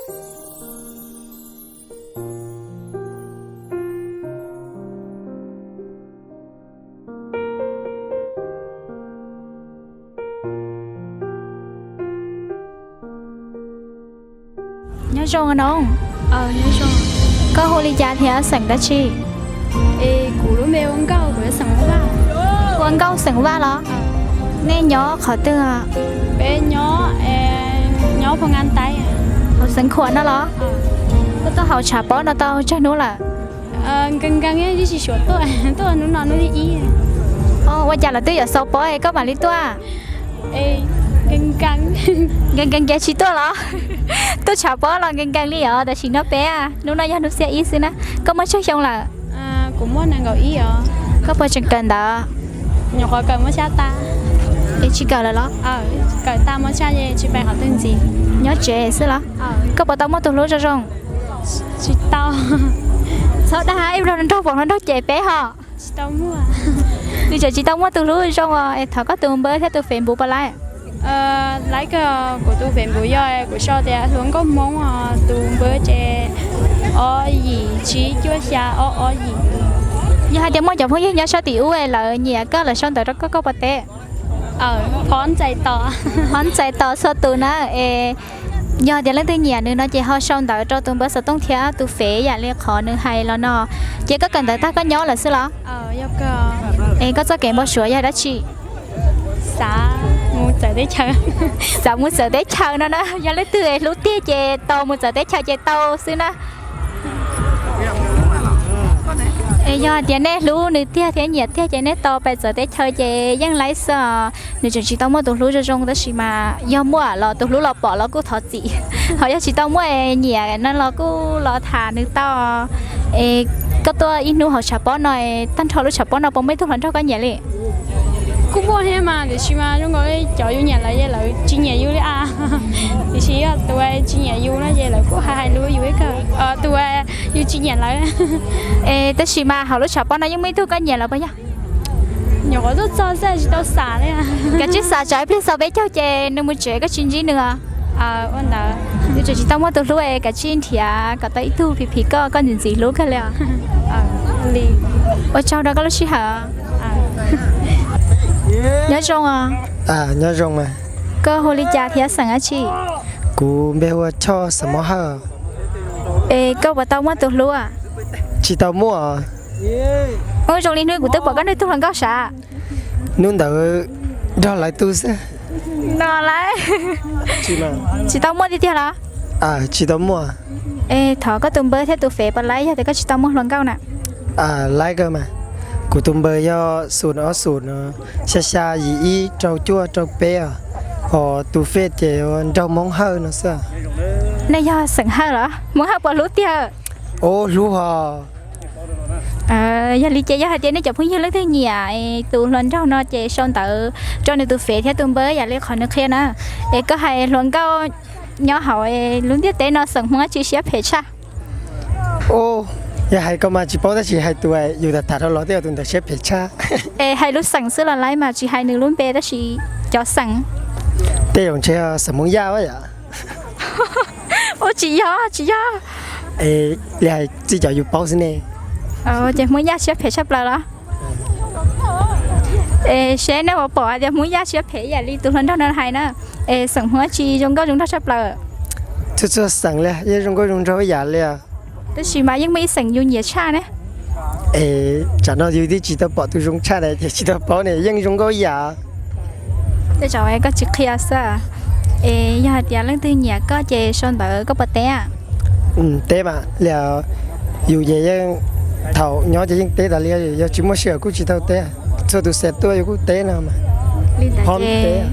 Nyob zoo os noog. Koj hu li cas thiab xeem dab tsi? Kuv lub npe hu Nkauj, kuv xeem Vaj. Hu Nkauj xeem Vaj los? Nej nyob qhov twg? Peb nyob, nyob Phoos Nkas Taib. Hauv Xeev Khuam no los? Koj tuaj haus tshav pob no tau tsawg hnub lawm? Nkees nkees, tsis suav tuaj, tuaj hnub no hnub thib ib. Ua cas lawv twb yuav xaus pob es koj mam li tuaj? Nkees nkees, nkees nkees ces tsis tuaj los? Tuaj tshav pob los nkees nkees li os. Tam sim no peb, hnub no yog hnub xiab ib xwb na. Koj muaj tsawg xyoo lawm? Kuv muaj nees nkaum ib os. Koj puas tseem kawm ntawv? Nyuam qhuav kawm muab tshaj tas. Es tsis kawm lawm los? Kawm tas muab tshaj ces tsis pais qhov twg ntxiv. Nyob tsev xwb los? Koj puas tau muaj tus hlub zoo zoo? Tsis tau. Txhob dag, ib pliag nraug pom hluas nraug cem peb ho. Tsis tau muaj. Nws tseem tsis tau muaj tus hlub zoo os. Es thov koj tus npawb thiab tus Facebook puas laib? Laib kawg, kuv tus Facebook yog kuv sau tias Hluas Nkauj Hmoob os, tus npawb ces ob yim tsib cuaj xya ob ob yim. Yog hais tias muaj cov phooj ywg nyob sab tim ub es lawv nyiam koj, lawv sau ntawv rau koj, koj puas teb? Phov ntxais tos. Phov ntxais tos txhua tus na. Es yog tias leej twg nyiam nws no ces ho sau ntawv rau tus npawb xov tooj thiab tus fev yam li qhov nws hais los no. Ces koj kawm ntawv tag koj nyob lawm xwb los? Es koj txoj kev npau suav yog dab tsi? Xav mus txawv teb chaws. Xav mus txawv teb chaws no na. Yog leej twg es hlub tiag ces tau mus txawv teb chaws ces tau xwb na. Es yog tias nej hlub nws tiag thiab nyiam tiag ces nej tau pais txawv teb chaws ces yeej laib xwb os. Nws tseem tsis tau muaj tus hlub zoo zoo tab sis mas yog muaj los tus hlub los pom los kuj thov txim. Ho yog tsis tau muaj es nyiam no los kuj los tham nws tau. Es koj tuaj ib hnub hauv tshav pob no, tag nrho lub tshav pob no puas muaj ib tug hluas nraug koj nyiam li? Kuj muaj thiab mas, tiam sis mas zoo nkaus li cov yus nyiam lawv ces lawv tsis nyiam yus li as. Tiam sis yog tus uas tsis nyiam yus no ces lawv kuj hais hais lus yus ib kawg, tus uas yus tsis nyiam lawv. Es tab sis mas hauv lub tshav pob no yeej muaj ib tug koj nyiam los puas yog? Nyuam qhuav tuaj txog xwb tsis tau xav li. Kav tsij xav tsam ib pliag xaus peb caug ces nws mus tsev koj tsis ntsib nws os. Ua ntawd. Yus tseem tsis tau muaj tus hlub es kav tsij nrhiav kom tau ib tug phim phim koj, koj ntxim ntxim hlub kawg li os. Ua tsaug rau koj lub sij hawm. Nyob zoo os. Nyob zoo mas. Koj hu li cas thiab xeem dab tsi? Kuv npe hu ua Choj xeem Hmoob Hawj. Es koj puas tau muaj tus hlub? Tsis tau muaj. Ua zoo li hnub kuv twb pom koj nrog tug hluas nkauj sav. Hnub ntawd nrog lawv tu xwb. No lawm. Tsis tau muaj tiag tiag los? Tsis tau muaj. Es thov koj tus npawb thiab tus fev puas laib yog tias koj tsis tau muaj hluas nkauj na? Laib kawg mas. Kuv tus npawb yog xum ob xum no, xya xya yim ib rau cuaj rau peb os. Hos tus fej ces nraug Hmoob Hawj no xwb. Nej yog xeem Hawj los? Hmoob Hawj puas hlub tiag? Ub, hlub hos. Yog li ces yog hais tias nej cov phooj ywg leej twg nyiam tus hluas nraug no ces sau ntawv rau nws tus fev thiab tus npawb yam li qhov nws qhia na. Es koj hais hluas nkauj nyob hauv lub ntiaj teb no xeem Hmoob dab tsi siab phem tshaj? Ub, yog hais koj mas tsis paub tab sis hais tus yus tham tham rau los twb yog tus ntawd siab phem tshaj. Es hais lub xeem xwb los laib mas, tsis hais nws lub npe tab sis cov xeem. Tej zaum ntshe xeem Hmoob Yaj yom. Ub, tsis yog, tsis yog. Li hais txij cov yus paub xwb ne. Ces Hmoob Yaj siab phem tshaj plaws los? Es seb nej puas pom hais tias Hmoob Yaj siab phem yam li tus hluas nraug no hais na. Es xeem Hmoob dab tsi zoo nkauj zoo nraug tshaj plaws? Txhua txhua xeem li yeej zoo nkauj zoo nraug ib yam li. Tab sis mas yeej muaj ib xeem yus nyiam tshaj ne. Es tsam no yus twb tsis tau pom tus zoo tshaj na ces tsis tau paub ne, yeej zoo nkauj ib yam. Tej zaum koj tsis qhia xwb. Es yog hais tias leej twg nyiam koj ces sau ntawv koj puas teb? Teb mas, li yus ces yeej thaum nyob ces yeej teb tas li, yog tsis muaj sij hawm kuj tsis tau teb. Txhua tus xam tuaj yus kuj teb no mas. Li ntawd ces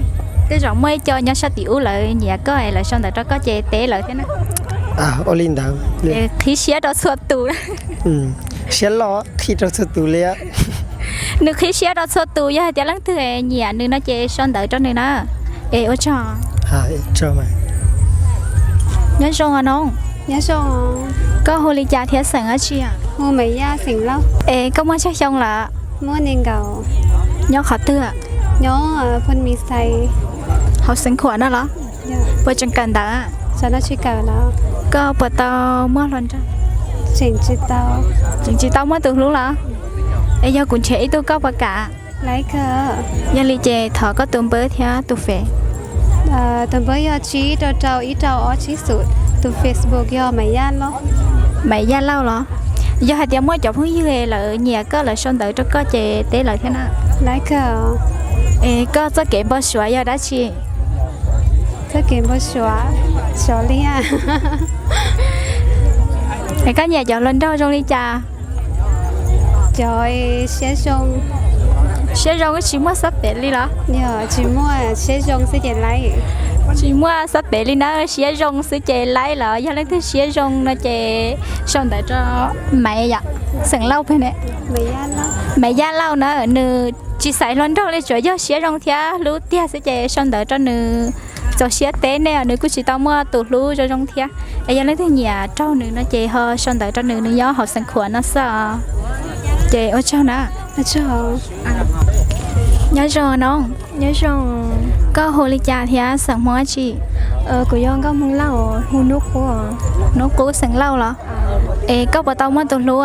tej zaum muaj ib co nyob sab tim ub lawv nyiam koj es lawv sau ntawv rau koj ces teb lawv thiab na. Ua li ntawd. Qhib siab rau txhua tus. Siab loj qhib rau txhua tus li. Nws qhib siab rau txhua tus, yog hais tias leej twg nyiam nws no ces sau ntawv rau nws na. Es ua tsaug. Nyob zoo os noog. Koj hu li cas thiab xeem dab tsi? Es koj muaj tsawg xyoo lawm? Nyob qhov twg? Hauv Xeev Khuam no los? Puas tseem kawm ntawv? Xav noj tsis kawm los. Koj puas tau muaj hluas nraug? Tseem tsis tau. Tseem tsis tau muaj tus hlub los? Es yog kuv nrhiav ib tug koj puas kam? Laiv kawg. Yog li ces thov koj tus npawb thiab tus Face. Tus npawb yog tsib rau rau ib rau ob tsib xum, tus Facebook yog Maiv Yaj Lauj. Maiv Yaj Lauj los? Yog hais tias muaj cov phooj ywg lawv nyiam koj lawv sau ntawv rau koj ces teb lawv thiab na. Laiv kawg. Es koj txoj kev npau suav yog dab tsi? Txoj kev npau suav, xyov li. Es koj nyiam cov hluas nraug zoo li cas? Cov siab zoo. Siab zoo tsis muaj xab pem li los? Tsis muaj, siab zoo xwb ces laiv. Tsis muaj xab pem li na, siab zoo xwb ces laiv los. Yog leej twg siab zoo no ces sau ntawv rau Maiv yom, xeem Lauj pem ne. Maiv Yaj Lauj na, nws tsis xaiv hluas nraug li, tsuas yog siab zoo thiab hlub tiag xwb ces sau ntawv rau nws. Txaus siab teb nej, nws kuj tsis tau muaj tus hlub zoo zoo thiab. Es yog leej twg nyiam raug nws no ces ho sau ntawv rau nws, nws nyob hauv xeev Khuam no xwb os. Ces ua tsaug na. Nyob zoo no. Nyob zoo. Koj hu li cas thiab xeem Hmoob dab tsi? Kuv yog nkauj Hmoob Lauj, hu Hnub Qub. Hnub Qub xeem Lauj los? Es koj puas tau muaj tus hlub?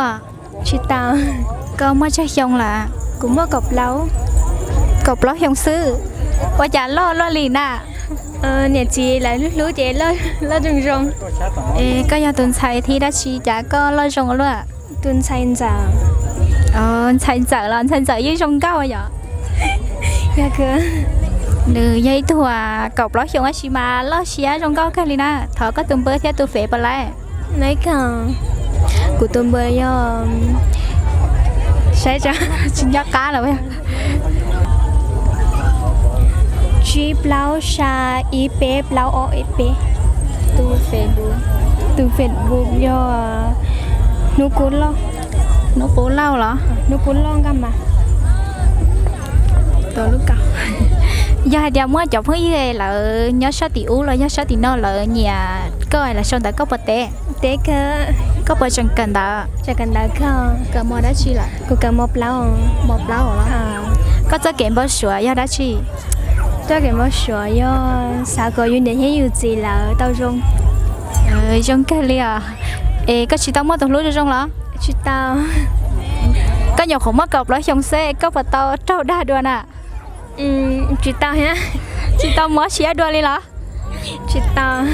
Tsis tau. Koj muaj tsawg xyoo lawm? Kuv muaj kaum plaub. Kaum plaub xyoo xwb. Ua cas loj luaj li na? Niam txiv lawv hlub hlub ces loj zoo zoo. Es koj yog tus ntxhais thib dab tsi cas koj loj zoo ua luaj? Tus ntxhais ntxawm. Ntxhais ntxawm los ntxhais ntxawm yeej zoo nkauj yom? Nws yog ib tug kaum plaub xyoo tab sis mas loj siab zoo nkauj kawg li na. Thov koj tus npawb thiab tus Face puas laiv? Kuv tus npawb yog, saib tsis nco qab lawm. Tsib plaub xya ib peb plaub ob ib peb. Tus Facebook, tus Facebook yog Hnub Qub Lauj. Hnub Qub Lauj los? Hnub Qub Lauj nkaj mas. Yog hais tias muaj cov phooj ywg lawv nyob sab tim ub los yog sab tim no lawv nyiam koj lawv sau ntawv koj puas teb? Teb kawg. Koj puas tseem kawm ntawv? Tseem kawm ntawv kawg. Kawm mos dab tsi lawm? Kuv kawm mos plaub. Mos plaub los? Koj txoj kev npau suav yog dab tsi? Txoj kev npau suav yog xav kom yus niam thiab yus txiv lawv tau zoo. Zoo kawg li os. Es koj tsis tau muaj tus hlub zoo zoo los? Tsis tau. Koj nyuam qhuav muaj kaum plaub xyoo xwb koj puas tau raug dag dua na? Tsis tau thiab. Tsis tau mob siab dua li los? Tsis tau.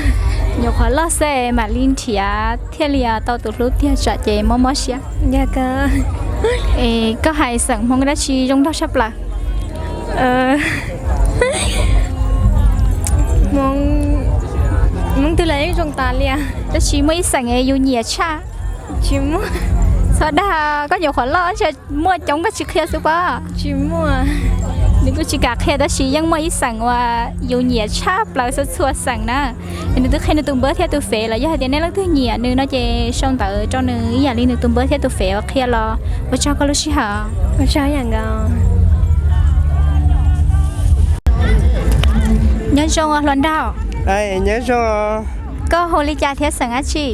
Nyuam qhuav loj xwb mam li nrhiav thiaj li tau tus hlub tiag, tsam ces mob mob siab. Es koj hais xeem Hmoob dab tsi zoo nraug tshaj plaws? Hmoob twg los yeej zoo tas li. Tab sis muaj ib xeem yus nyiam tshaj? Tsis muaj. Txhob dag, koj nyuam qhuav loj, muaj coob koj tsis qhia xwb pob? Tsis muaj. Nws kuj tsis kam qhia tab sis yeej muaj ib xeem uas yus nyiam tshaj plaws txhua txhua xeem na. Es nws twb qhia nws tus npawb thiab tus Face los, yog hais tias nej leej twg nyiam nws no ces sau ntawv rau nws ib yam li nws tus npawb thiab tus Face uas qhia los. Ua tsaug koj lub sij hawm. Ua tsaug ib yam nkaus. Nyob zoo hluas nraug. Nyob zoo. Koj hu li cas thiab xeem dab tsi?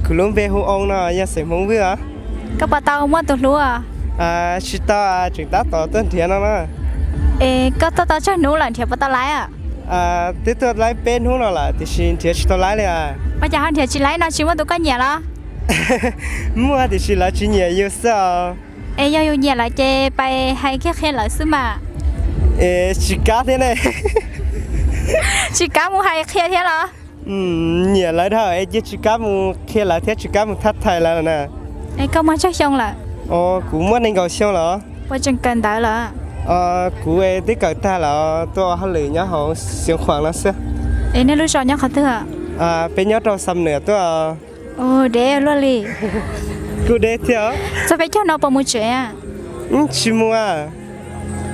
Kuv lub npe hu Oo no, yog xeem Hmoob Vwj os. Koj puas tau muaj tus hlub? Tsis tau, tseem tab tom tuaj nrhiav no na. Es koj tuaj tau tsawg hnub lawm nrhiav puas tau laib? Twb tuaj laib peb hnub no lawm tiam sis nrhiav tsis tau laib li. Ua cas ho nrhiav tsis laib no, tsis muaj tus koj nyiam los? Muaj tiam sis lawv tsis nyiam yus xwb os. Es yog yus nyiam lawm ces pais hais kiag qhia lawv xwb mas. Es tsis kam thiab ne. Tsis kam mus hais qhia thiab los? Nyiam lawv dhau es cia tsis kam mus qhia lawv thiab tsis kam mus thab thais lawv na. Es koj muaj tsawg xyoo lawm? Kuv muaj nees nkaum xyoo lawm. Puas tseem kawm ntawv lawm? Kuv twb kawm tag lawm, tuaj ua hauj lwm nyob hauv Xeev Khuam no xwb. Es nej lub zos nyob qhov twg? Peb nyob rau Xam Nuam tuaj. Deb luaj li. Kuj deb thiab. Txog peb caug no puas mus tsev? Tsis mus.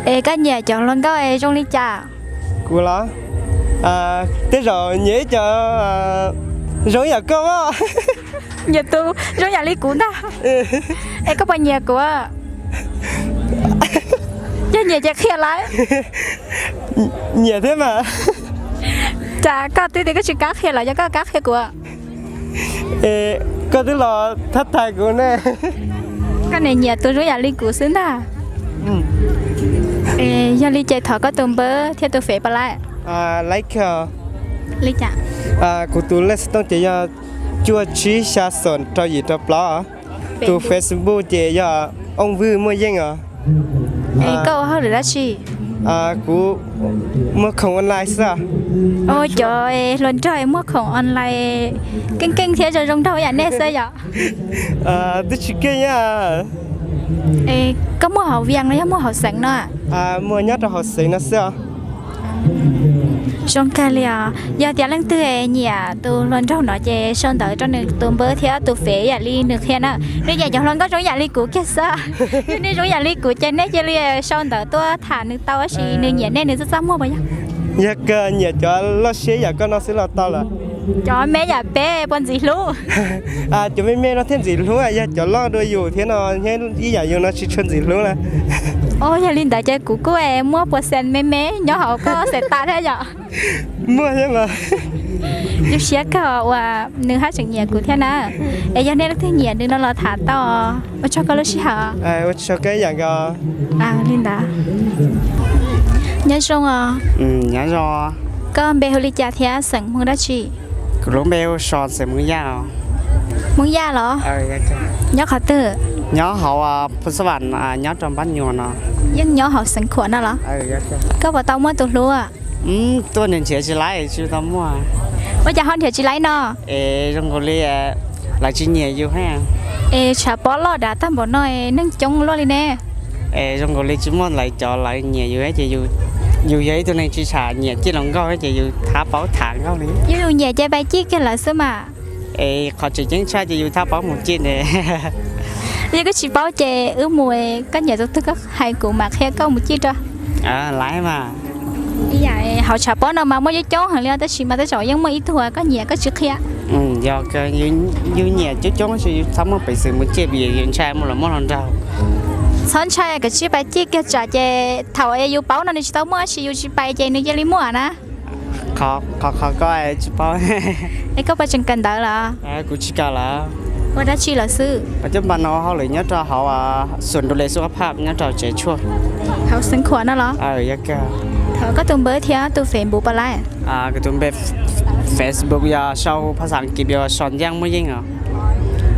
Es koj nyiam cov hluas nkauj es zoo li cas? Kuv los? Tej zaum nyiam ib co zoo ib yam koj. Nyiam tus zoo yam li kuv ntag. Es koj puas nyiam kuv? Yog nyiam ces qhia lawm. Nyiam thiab mas. Cas koj twb tias koj tsis kam qhia lawv, yog koj kam qhia kuv? Es koj twb los thab thais kuv ne. Koj niam nyiam tus zoo yam li kuv xwb ntag. Es yog li ces thov koj tus npawb thiab tus Face puas laib? Laib kawg. Li cas? Kuv tus lej xov tooj ces yog cuaj tsib xya xoom rau yim rau plaub. Tus Facebook ces yog Ooj Vwj Muaj Yeej os. Koj ua hauj lwm dab tsi? Kuv muag khoom online xwb. Cov hluas nraug muag khoom online keej keej thiab zoo zoo nraug yam nej xwb yom? Twb tsis keej. Koj muag hauv Vias no yog muag hauv xeev no? Muag nyob rau hauv xeev no xwb os. Zoo kawg li os. Yog tias leej twg nyiam tus hluas nraug no ces sau ntawv rau nws tus npawb thiab tus fev yam li nws qhia na. Nws nyiam cov hluas nkauj zoo yam li kuv kiag xwb. Yog nej zoo yam li kuv ces nej cia li sau ntawv tuaj tham nws tau, tab sis nws nyiam nej nws txaj txaj muag puas yog? Yog kawg, nyiam cov loj siab yam koj no xwb los tau lawm. Cov me yam peb puas ntxim hlub? Cov me me no thiaj ntxim hlub, yog cov loj dua yus thiab no, ib yam yus no tsis tshua ntxim hlub na. Yog li ntawd ces kuv kuj muaj puas xees me me nyob hauv koj xees tas thiab yom? Muaj thiab mas. Zoo siab kawg uas nws haj tseem nyiam kuv thiab na. Es yog nej leej twg nyiam nws no los tham tau. Ua tsaug koj lub sij hawm. Ua tsaug koj ib yam nkaus. Li ntawd. Nyob zoo os. Nyob zoo. Koj npe hu li cas thiab xeem Hmoob dab tsi? Kuv lub npe hu So, xeem Hmoob Yaj. Hmoob Yaj los? Nyob qhov twg? Nyob hauv Phu Xab Vam, nyob rau Npab Nyuam no. Yeej nyob hauv Xeev Khuam no los? Koj puas tau muaj tus hlub? Tuaj nrhiav nrhiav tsis laib, tsis tau muaj. Ua cas ho nrhiav tsis laib no? Es zoo nkaus li lawv tsis nyiam yus thiab. Es tshav pob loj dav tag npaum no neeg coob luaj li ne. Es zoo nkaus li tsis muaj lawv cov lawv nyiam yus ces yus yog ib tug neeg tsis tshua nyiam ciaj hluas nkauj ces yus thab paub tham nkauj li. Yog yus nyiam ces pais ciaj kiag lawv xwb mas. Es qhov tseem ceeb tshaj ces yus thab paub mus ciaj ne. Yog koj tsis paub ces wb mus, koj nyiam tus twg koj hais kuv mam qhia koj mus ciaj rau. Laib mas. Ib yam hauv tshav pob no mas muaj coob coob heev li os, tab sis mas tej zaum yeej muaj ib tug koj nyiam koj tsis qhia. Yog yus nyiam coob coob ces yus txhob muaj peev xwm mus ciaj vim yus ntshai muaj los muaj hluas nraug. Txhob ntshai, koj cia li pais ciaj kiag tsam ces thaum yus paub no nws tsis tau muaj, tab sis yus tsis pais ces nws cia li muaj na. Qhov qhov koj tsis paub. Es koj puas tseem kawm ntawv lawm? Kuv tsis kawm lawm. Ua dab tsi lawm xwb? Kuv coj npas no hauj lwm nyob rau hauv xum du le xu phaj nyob rau tsev tshuaj. Hauv Xeev Khuam no los? Yog kawg. Thov koj tus npawb thiab tus Facebook puas laib? Kuv tus npe Facebook yog sau phas xas As kiv yog So Yaj Muaj Yeej os.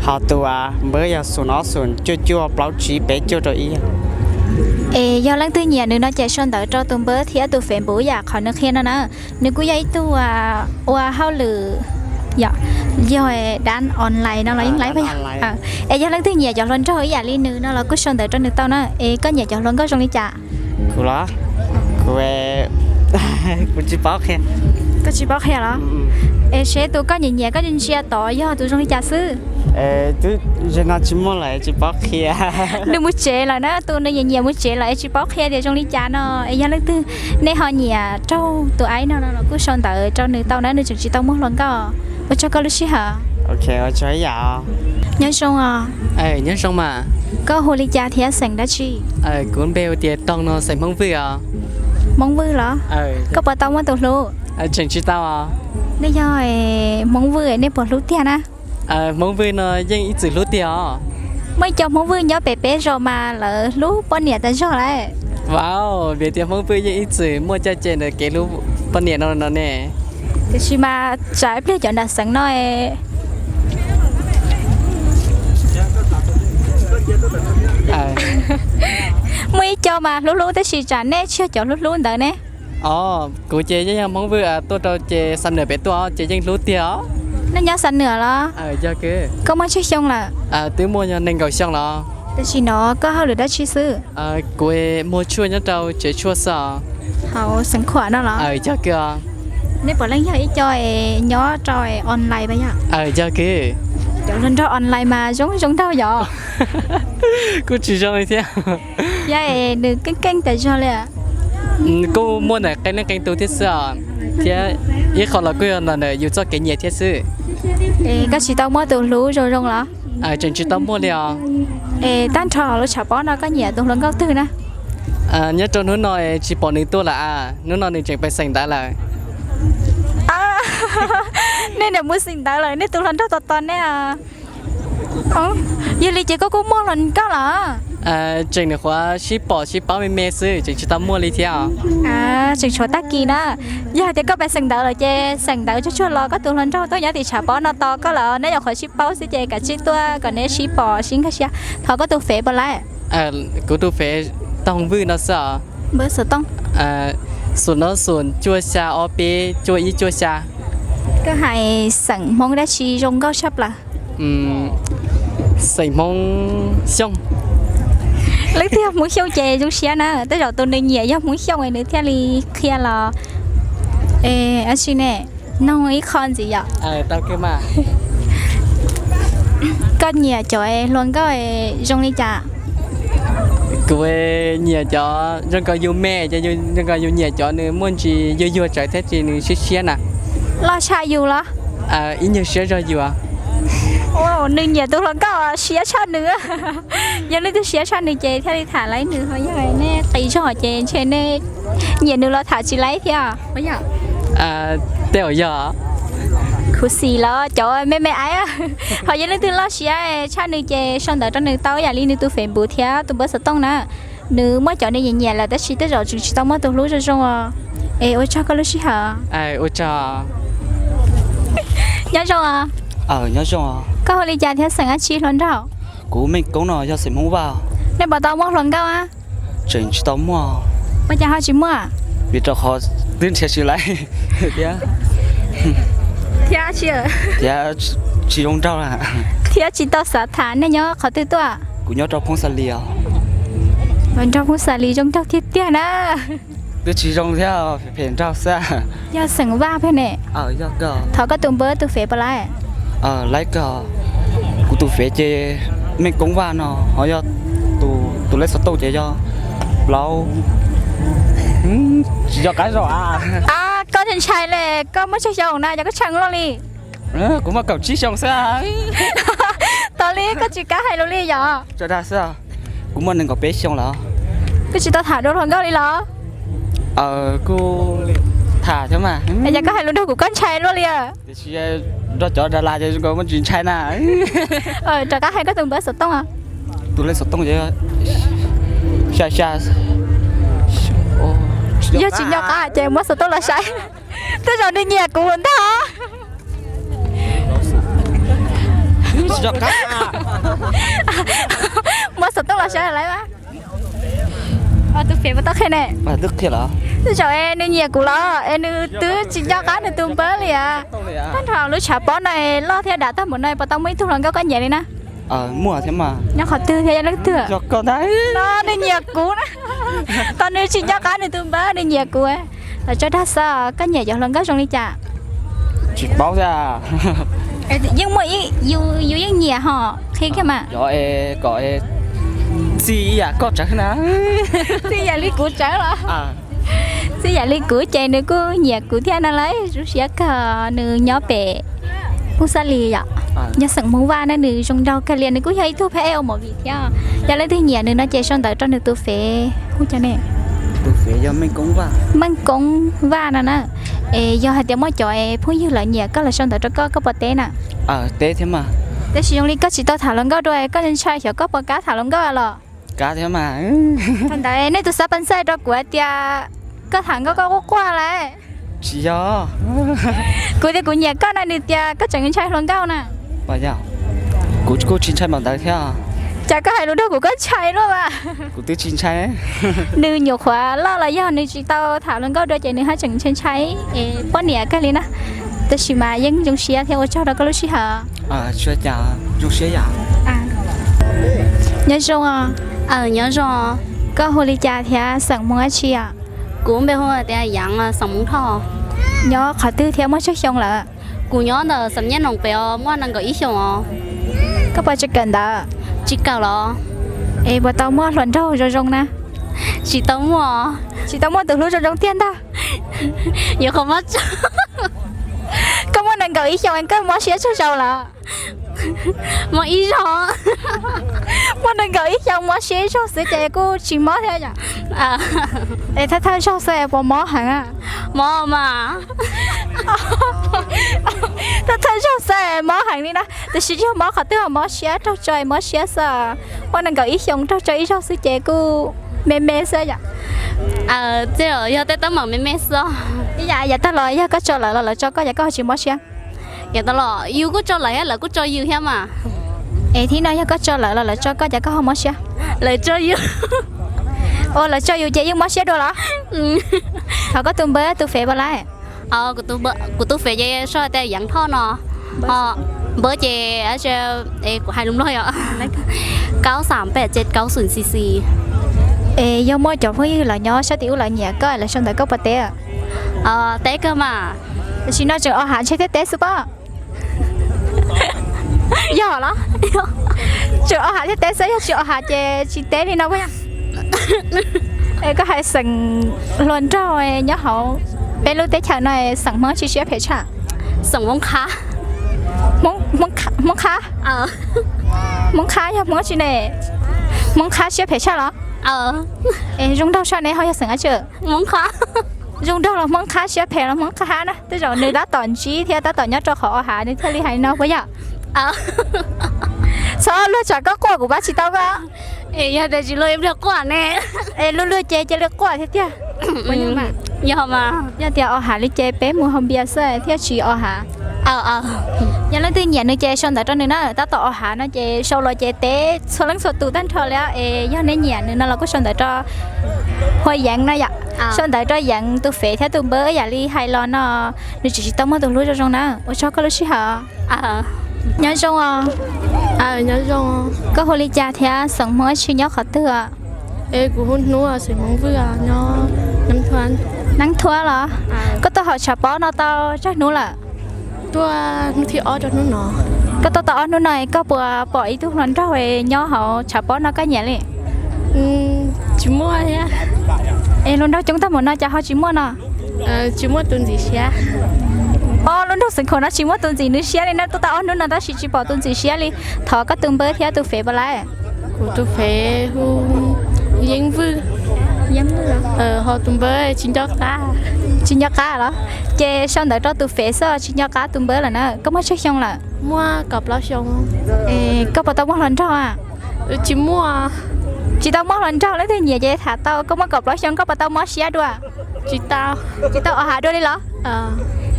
Ho tus npawb yog xum ob xum cuaj cuaj plaub tsib peb cuaj rau ib. Es yog leej twg nyiam nws no ces sau ntawv rau tus npawb thiab tus Facebook yam qhov nws qhia no na. Nws kuj yog ib tug ua hauj lwm, yog dab online no los yeej laib. Es yog leej twg nyiam cov hluas nraug ib yam li nws no los kuj sau ntawv rau nws tau na. Es koj nyiam cov hluas nkauj zoo li cas? Kuv los? Kuv, kuv tsis paub qhia. Koj tsis paub qhia los? Es seb tus koj nyiam nyiam koj ntsia tod yog tus zoo li cas xwb. Twb ze no tsis muaj lawm tsis paub qhia. Nws mus tsev lawm na, tus nws nyiam nyiam mus tsev lawm es tsis paub qhia tias zoo li cas no. Es yog leej twg nej ho nyiam raug tus aib no no los kuj sau ntawv rau nws tau na, nws tseem tsis tau muaj hluas nkauj. Ua tsaug koj lub sij hawm. Nyob zoo os. Nyob zoo mas. Koj hu li cas thiab xeem dab tsi? Kuv npe hu tias Toog no, xeem Hmoob Vwj os. Hmoob Vwj los? Koj puas tau muaj tus hlub? Tseem tsis tau os. Nej yog Hmoob Vwj nej puas hlub tiag na? Hmoob Vwj no yeej ib txwm hlub tiag os. Muaj ib co Hmoob Vwj nyob pem peb zos mas lawv hlub poj niam tas zog lawm. Vauv, vim tias Hmoob Vwj yeej ib txwm muaj caj ces ntawm kev hlub poj niam no no ne. Tiam sis mas tsam ib pliag cov nram xeev no muaj ib co mas hlub hlub tab sis tsam nej tsis yog cov hlub hlub ntawd ne. Os, kuv ces yeej yog Hmoob Vwj tuaj rau ces Xam Nwam pem tuaj ces yeej hlub tiag os. Nej nyob Xam Nwam los? Koj muaj tsawg xyoo lawm? Twb muaj yog nees nkaum xyoo los. Tam sim no koj hauj lwm dab tsi xwb? Kuv muag tshuaj nyob rau tsev tshuaj xwb os. Hauv Xeev Khuam no los? Yog kawg. Nej puav leej yog ib co nyob rau online pas yog? Yog kawg. Cov hluas nraug online mas zoo zoo nraug yom? Kuj tsis zoo li thiab. Yog es nws keej keej tas zog li. Kuj muaj ntawm qee leej qee tus thiab xwb os, thiab ib qho los kuj yog ntawm yus txoj kev nyiam thiab xwb. Koj tsis tau muaj tus hlub zoo zoo los? Tseem tsis tau muaj li os. Es tag nrho lub tshav pob no koj nyiam tus hluas nkauj twg na? Nyob rau hnub no tsis pom nws tuaj lawm a, hnub no nws tseem pais xeem ntawv lawm. Nej niam mus xeem ntawv lawm, nej tus hluas nraug tos tos nej. Yog li ces koj kuj muaj hluas nkauj los? Tseem nyuam qhuav sib pom sib paub me me xwb, tseem tsis tau muaj li thiab. Tseem tshuav tag kis na. Yog hais tias koj pais xeem ntawv lawm ces xeem ntawv tsuag tsuag los koj tus hluas nraug tuaj nyob tim tshav pob no tos koj lawm, neb nyuam qhuav sib paub xwb ces kav tsij tuaj kom neb sib pom sib nkag siab. Thov koj tus fev puas laiv? Kuv tus fev Toog Vwj no xwb os. Npawb xov tooj? Xum no xum cuaj xya ob peb cuaj ib cuaj xya. Koj hais xeem Hmoob dab tsi zoo nkauj tshaj plaws? Xeem Hmoob Xyooj. Leej twg yog Hmoob Xyooj ces zoo siab na, tej zaum tus nws nyiam yog Hmoob Xyooj nws thiaj li qhia los. Ab tsi ne, noog ib qho ntxiv yom. Koj nyiam cov hluas nkauj zoo li cas? Kuv nyiam cov zoo nkaus yus me, zoo nkaus yus nyiam cov nws muaj ntsis yuag yuag tsawv thiab ces nws siab siab na. Loj tshaj yus los? Ib nyuag siab zog yus. Nws nyiam tus hluas nkauj siab tshaj nws. Yog leej twg siab tshaj nws ces thiaj li tham laib nws, ho yog nej qis zog ces ntshe nej nyiam nws los tham tsis laib thiab. Tej zaum yog. Khuv xim los cov me me aiv. Ho yog leej twg loj siab tshaj nws ces sau ntawv rau nws tau ib yam li nws tus Facebook thiab tus npawb xov tooj na. Nws muaj cov nws nyiam nyiam lawm tab sis tej zaum tseem tsis tau muaj tus hlub zoo zoo os. Es ua tsaug koj lub sij hawm. Ua tsaug. Nyob zoo os. Nyob zoo. Koj hu li cas thiab xeem dab tsi hluas nraug? Kuv Meej Koob no yog xeem Hmoob Vaj. Nej puas tau muaj hluas nkauj a? Tseem tsis tau muaj. Ua cas ho tsis muaj? Vim rau qhov twb nrhiav tsis laib thiab. Thiab tsis, thiab tsis zoo nraug. Thiab tsis tau xav tham. Nej nyob qhov twg tuaj? Kuv nyob rau Phoob Xa Lis os. Nyob rau Phoob Xa Lis zoo nraug tiag tiag na. Twb tsis zoo thiab, phem nraug xwb. Yog xeem Vaj peb ne. Thov koj tus npawb tus fev puas laiv? Laib kawg. Kuv tus fev ces Meej Koob Vaj no, ho yog tus lej xov tooj ces yog plaub. Tsis nco qab zog a. Koj ntshai ntshai li, koj muaj tsawg xyoo na, yog koj tsheej luaj li? Kuv muaj kaum tsib xyoo xwb. Tau li, koj tsis kam hais lus li yom? Tso dag xwb, kuv muaj nees nkaum peb xyoo lawm. Koj tsis tau tham dua hluas nkauj li los? Kuj tham thiab mas. Es koj hais lus nrog kuv koj ntshai luaj li. Tiam sis nrog cov das las ces zoo nkaus muaj tsis ntshai na. Rov qab hais koj tus npawb xov tooj. Tus lej xov tooj ces xya xya. Yog tsis nco qab ces muab xov tooj los saib. Tej zaum nws nyiam kuv ntag. Muab xov tooj los saib lawm. Tus fev puas tau qhia ne? Tej zaum nws nyiam kuv los es nws twb tsis nco qab nws tus npawb li as. Tag nrho lub tshav pob no loj thiab dav tag npaum no puas tau muaj ib tug hluas nkauj koj nyiam li na? Muaj thiab mas. Nyob qhov twg thiab yog leej twg? Nws nyiam kuv na. Tos nws tsis nco qab nws tus npawb, nws nyiam kuv. Los tso dag xwb, koj nyiam cov hluas nkauj zoo li cas? Tsis paub thiab. Yeej muaj, yus yeej nyiam ho, qhia kiag mas. Yog es kom txij yam koj tsawv na. Txij yam li kuv tsawv los? Txij yam li kuv ces nws kuj nyiam kuv thiab no lauj, zoo siab kawg. Nws nyob pem Phoob Xab Lis yom, nyob xeem Hmoob Vaj na, nws zoo nraug kawg li, nws kuj yog ib tug phab ej ua movie thiab. Yog leej twg nyiam nws no ces sau ntawv rau nws tus fev hu cas ne? Tus fev yog Meej Koob Vaj. Meej Koob Vaj no na. Es yog hais tias muaj cov phooj ywg lawv nyiam koj los sau ntawv rau koj, koj puas teb na? Teb thiab mas. Tab sis zoo li koj tsis tau tham hluas nkauj dua, koj ntshai xyov koj puas kam tham hluas nkauj los? Kam thiab mas. Thaum ntawd nej tus xab pas xaj rau kuv hais tias koj tham nkauj koj quaj quaj lauj. Tsis yog. Kuv tias kuv nyiam koj no nws tias koj tseem ntshai hluas nkauj na. Kuv kuj tsis ntshai npaum ntawd thiab. Cas koj hais lus nrog kuv koj ntshai luaj mas. Kuv twb tsis ntshai. Nws nyuam qhuav loj los yog nws tsis tau tham hluas nkauj dua ces nws haj tseem ntshai ntshai es poj niam kawg li na. Tab sis mas yeej zoo siab thiab ua tsaug rau koj lub sij hawm. Zoo siab yam. Nyob zoo. Nyob zoo. Koj hu li cas thiab xeem Hmoob dab tsi os? Kuv npe hu tias Yaav, xeem Hmoob Thoj. Nyob qhov twg thiab muaj tsawg xyoo lawm? Kuv nyob ntawm Xam Nyab Noom pem os, muaj nees nkaum ib xyoos os. Koj puas tseem kawm ntawv? Tsis kawm los. Es puas tau muaj hluas nraug zoo zoo na? Tsis tau muaj. Tsis tau muaj tus hlub zoo zoo tiag ntag. Yuav qhov mob tso. Koj muaj nees nkaum ib xyoos koj mob siab tsawg zaus lawm? Mob ib zaug. Muaj nees nkaum ib xyoos mob siab ib zaug xwb ces kuj tsis mob thiab yom? Es thawj thawj zaug xwb puas mob heev? Mob mas. Thawj thawj zaug xwb mob heev li na, tiam sis yog mob qhov twg mob siab raug tso mob siab xwb. Muaj nees nkaum ib xyoos raug tso ib zaug xwb ces kuj me me xwb yom? Tej yog tej teeb meem me me xwb. Ib yam yav tag los yog koj tso lawv los lawv tso koj ces koj ho tsis mob siab? Yav tag los yus kuj tso lawv thiab lawv kuj tso yus thiab mas. Es thib no yog koj tso lawv los lawv tso koj ces koj ho mob siab? Lawv tso yus. Ua lawv tso yus ces yeej mob siab dua los? Thov koj tus npawb tus fev puas laiv? Kuv tus fev ces sau hais tias Yeev Thoj no. Npawb ces kuv hais lus Nplog yom. Kaub xam peb ces kaub xum xis xis. Es yog muaj cov phooj ywg los nyob sab tim ub lawv nyiam koj lawv sau ntawv koj puas teb? Teb kawg mas. Tam sim no tseem o hav ntshe thiaj teb xwb pob. Yog los? Tseem o hav thiaj teb xwb, yog tsis o hav ces tsis teb li no puas yog? Es koj hais xeem hluas nraug nyob hauv peb lub teb chaws no xeem Hmoob tsis siab phem tshaj? Xeem Hmoob Qhab. Hmoob Qhab? Hmoob Qhab yog Hmoob tsis ne? Hmoob Qhab siab phem tshaj los? Es zoo nraug soj ne ho yog xeem dab tsi? Zoo nraug los Hmoob Qhab, siab phem los Hmoob Qhab na. Tej zaum nws tab tom ntsib thiab tab tom nyob rau qhov o hav nws thiaj li hais no puas yog? Txhob luag tsam koj quaj kuv pab tsis tau koj. Es yog tias tsis luag ib pliag quaj ne. Es luag luag ces cia li quaj thiab tiag. Yog tias o hav li ces peb mus haus npias xwb thiaj tsis o hav. Yog leej twg nyiam nws ces sau ntawv rau nws na, tab tom o hav no ces sau los ces teb txhua leej txhua tus tag nrho li. Es yog nej nyiam nws no los kuj sau ntawv rau Hua Yeev no yom. Sau ntawv rau Yeev tus fev thiab tus npawb yam li hais los no, nws tseem tsis tau muaj tus hlub zoo zoo na. Ua tsaug koj lub sij hawm. Nyob zoo os. Koj hu li cas thiab xeem Hmoob tsis nyob qhov twg? Kuv hu Hnub, xeem Hmoob Vwj, nyob Nab Thuab los? Koj tuaj hauv tshav pob no tau tsawg hnub lawm? Tuaj hnub thib ob rau hnub no. Koj tuaj tau ob hnub no koj puas pom ib tug hluas nraug nyob hauv tshav pob no koj nyiam li? Tsis muaj thiab. Es hluas nraug coob tag npaum no cas ho tsis muaj no? Tsis muaj tus ntxim siab. Ob lub nroog Xeev Khuam no tsis muaj tus ntxim nws siab li na, tuaj tau ob hnub no tab sis tsis pom tus ntxim siab li. Thov koj tus npawb thiab tus fev puas laiv? Kuv tus fev hu Yeeb Vwj. Ho tus npawb tsis nco qab. Tsis nco qab los? Ces sau ntawv rau tus fev xwb tsis nco qab tus npawb lawm na. Koj muaj tsawg xyoo lawm? Muaj kaum plaub xyoo. Koj puas tau muaj hluas nraug a? Tsis muaj. Tsis tau muaj hluas nraug, leej twg nyiam ces tham tau. Koj muaj kaum plaub xyoo koj puas tau mob siab dua? Tsis tau. Tsis tau o hav dua li los?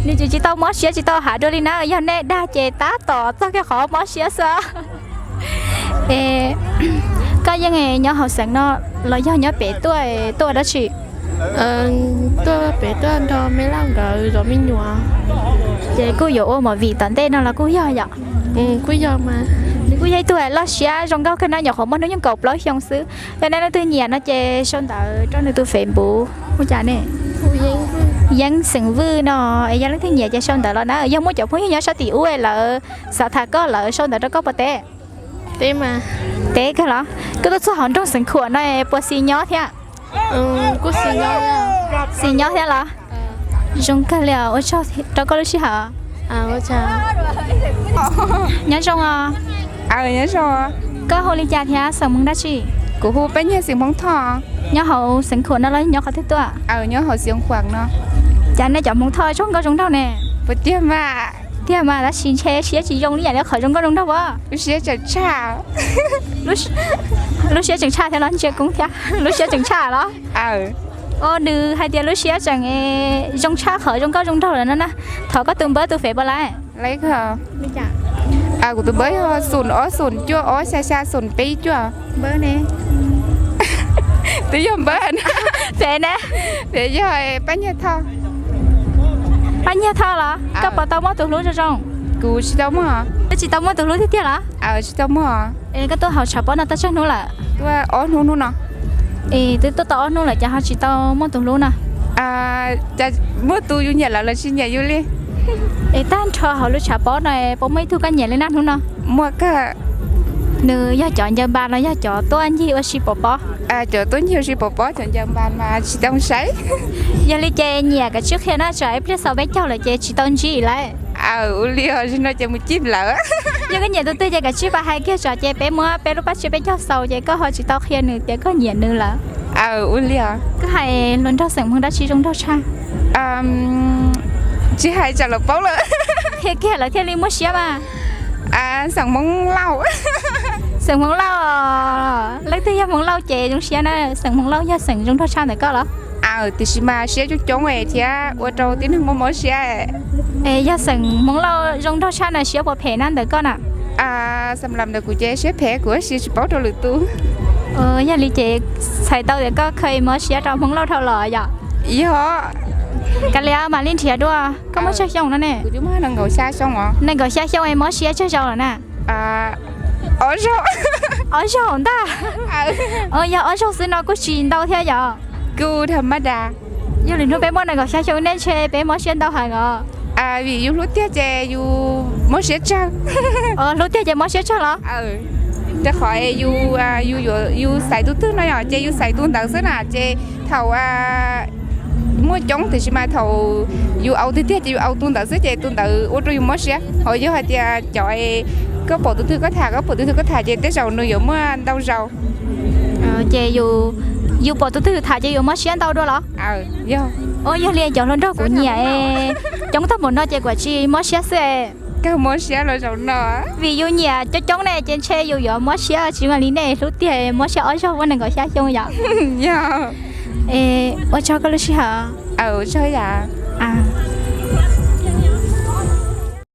Nws tseem tsis tau mob siab tsis tau o hav dua li na, yog nej dag ces tab tom txog kiag qhov mob siab xwb. Es koj yeej nyob hauv xeev no los yog nyob pem tuaj, tuaj ua dab tsi? Tuaj pem tuaj nrog me laj nkawd zov me nyuam. Ces kuj yuav ua movie tom ntej no los kuj yog yom? Kuj yog mas. Nws kuj yog ib tug loj siab zoo nkauj kawg na, nyuam qhuav muaj hnub nyoog kaum plaub xyoo xwb. Yog nej leej twg nyiam no ces sau ntawv rau nws tus Facebook hu cas ne? Yeeb xeem Vwj no. Es yog leej twg nyiam ces sau ntawv los na, yog muaj cov phooj ywg nyob sab tim ub lawv xav tham koj lawv sau ntawv rau koj puas teb? Teb kawg los? Koj tuaj txog hauv nroog Xeev Khuam no puas xis nyob thiab? Xis nyob thiab los? Zoo kawg li os, ua tsaug rau koj lub sij hawm. Nyob zoo os. Koj hu li cas thiab xeem Hmoob dab tsi? Kuv hu Paj Nyiag xeem Hmoob Thoj. Nyob hauv Xeev Khuam no los nyob qhov twg tuaj? Nyob hauv Xeev Khuam no. Cas nej cov Hmoob Thoj zoo nkauj zoo nraug ne? Puas tiag mas? Tiag mas, tab sis ntshe siab tsis zoo li yam li qhov zoo nkauj zoo nraug as. Lub siab tseem tshaj. Lub siab tseem tshaj thiab los? Ntsia koob thiab, lub siab tseem tshaj los? Nws hais tias lub siab tseem zoo tshaj qhov zoo nkauj zoo nraug lawm no na. Thov koj tus npawb tus fev puas laiv? Kuv tus npawb yog xoom ob xoom cuaj ob xya xya xoom peb cuaj. Twb yog npawb. Fev ne? Fev yog Paj Nyiag Thoj. Paj Nyiag Thoj los? Koj puas tau muaj tus hlub zoo zoo? Kuv tsis tau muaj. Koj tsis tau muaj tus hlub tiag tiag los? Tsis tau muaj. Es koj tuaj hauv tshav pob no tau tsawg hnub lawm? Tuaj ob hnub hnub no. Es twb tuaj tau ob hnub lawm cas ho tsis tau muaj tus hlub no? Cas muaj tus yus nyiam lawv los tsis nyiam yus li. Es tag nrho hauv lub tshav pob no puas muaj ib tug koj nyiam li na hnub no? Muaj kawg. Nws yog cov ncaws npas los yog cov tuaj ncig ua si pov pob? Cov tuaj ncig ua si pov pob, cov ncaws npas mas tsis tau saib. Yog li ces nyiam kav tsij qhia na, tsam ib pliag xaus peb caug lawm ces tsis tau ntsib lawm. Ua li os, zaum no ces mus cim lawm. Yog koj nyiam tus twg ces kav tsij pab hais kiag tso ces peb muab peb lub paj tsib peb caug xaus ces koj ho tsis tau qhia nws tias koj nyiam nws lawm. Aw, ua li os. Koj hais hluas nraug xeem Hmoob dab tsi zoo nraug tshaj? Tsis hais tsam lawv paub lawm. Qhia kiag lawv thiaj li muaj siab mas. Xeem Hmoob Lauj. Xeem Hmoob Lauj. Leej twg yog Hmoob Lauj ces zoo siab na. Xeem Hmoob Lauj yog xeem zoo nraug tshaj ntawm koj los? Aw, tiam sis mas siab coob coob thiab ua rau tib neeg muaj mob siab. Yog xeem Hmoob Lauj zoo nraug tshaj na siab puas phem na ntawm koj na? Xam lam ntawm kuv ces siab phem, kuv tab sis tsis paub rau lwm tus. Yog li ces txhais tau tias koj kha mob siab rau Hmoob Lauj dhau los yom? Yog. Kav liam mam li nrhiav dua. Koj muaj tsawg xyoo no ne? Kuv twb muaj nees nkaum xya xyoo os. Nees nkaum xya xyoo es mob siab tsawg zaus lawm na? Ob zaug. Ob zaug ntag. Yog ob zaug xwb no kuj tsis ntau thiab yom? Kuj tham mab das. Yog li hnub peb muaj nees nkaum xya xyoo nej ntshe peb mob siab ntau heev os. Vim yus hlub tiag ces yus mob siab tsawg. Hlub tiag ces mob siab tsawg los? Rau qhov yus, yus xaiv tus twg no yom ces yus xaiv tus ntawd xwb na ces thaum muaj coob tiam sis mas thaum yus au tiag tiag ces yus au tus ntawd xwb ces tus ntawd ua rau yus mob siab. Ho yog hais tias cov koj pom tus twg koj tham, koj pom tus twg koj tham ces tej zaum nws yuav muaj ntau zaus. Ces yus pom tus twg tham ces yus mob siab ntau dua los? Yog. Yog li cov hluas nraug kuv nyiam coob tag npaum no ces kuv tsis mob siab xwb. Kawg mob siab los zaum no. Vim yus nyiam coob coob ne ces ntshe yus yuav mob siab tsis zoo li nej hlub tiag mob siab ob zaug muaj nees nkaum xya xyoo yom? Yog. Ua tsaug koj lub sij hawm. Ua tsaug yam.